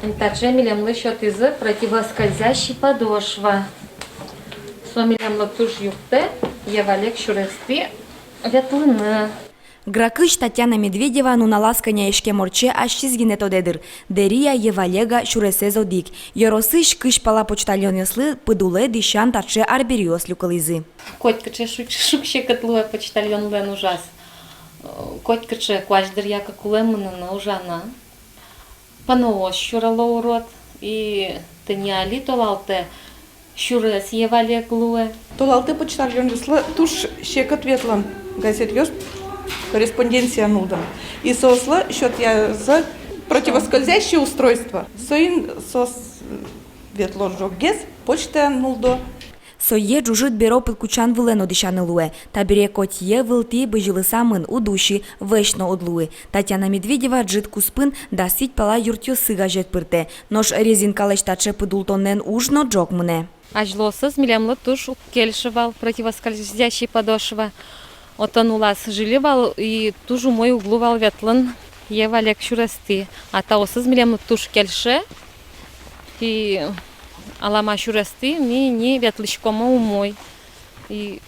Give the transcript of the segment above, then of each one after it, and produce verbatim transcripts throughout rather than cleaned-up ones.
Таӵе милемлы сётӥзы противоскользящий подошва. Со милемлы туж юрттэ Евалек сюрестӥ ветлыны. Гракысь Татьяна Медведева нуналаз кӧня иськем ортче, ачиз гинэ тодэ дыр. Дэри-а, Евалек-а, сюресэз одӥг. Ёросысь кызь пала почтальонъёслы пыдулэ дӥсян таӵе арбериос люкылӥзы. Котькыӵе шуг-, шуг-секыт луэ почтальонлэн ужаз. Котькыӵе куазь дыръя ик кулэ мыныны, ужаны. Паноос сюрало урод, и тӥни али толалтэ сюрес Евалек луэ. Толалтэ почтальонъёслы туж секыт ветлон, газетъёс, корреспонденция нуллон. И соослы сётъязы противоскользящее устройство. Соин соос ветло ӝоггес, почта нулло. Сое ӝужыт беро пыдкутчан вылэ но дӥсяны луэ. Табере коть йӧ вылтӥ бызьылыса мын, уд усьы, вӧсь но уд луы. Татьяна Медведева ӝыт куспын дас вить пала юртъёсы газет пыртэ. Нош резинкалэсь таӵе пыдултонэн уж но ӝог мынэ. Азьлоосыз милемлы туж уг кельшы вал, противоскользящий подошва. Отын улаз жильы вал, и туж умой уг лу вал ветлыны Евалек сюрестӥ. А таосыз милемлы туж кельше. И алама сюрестӥ ми ни ветлӥськомы умой. И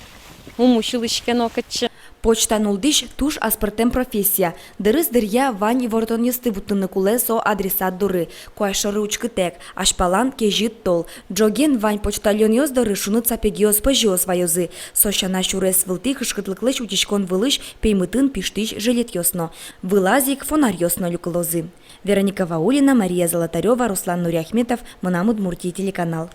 ум усьылӥське нокытчы. Почта нуллӥсь туж аспӧртэм профессия. Дырыз дыръя вань ивортонъёсты вуттыны кулэ со адресат доры. Куазь шоры учкытэк, азьпалан кезьыт тол. Ӝоген вань почтальонъёс доры шуныт сапегъёс, пӧзьыос ваёзы. Со сяна, сюрес вылтӥ кышкытлыклэсь утиськон вылысь пеймытын пиштӥсь жилетъёс но, вылаз ик фонарьёс но люкылозы. Вероника Ваулина, Мария Золотарёва, Руслан Нуриахметов, «Мынам Удмуртие» телеканал.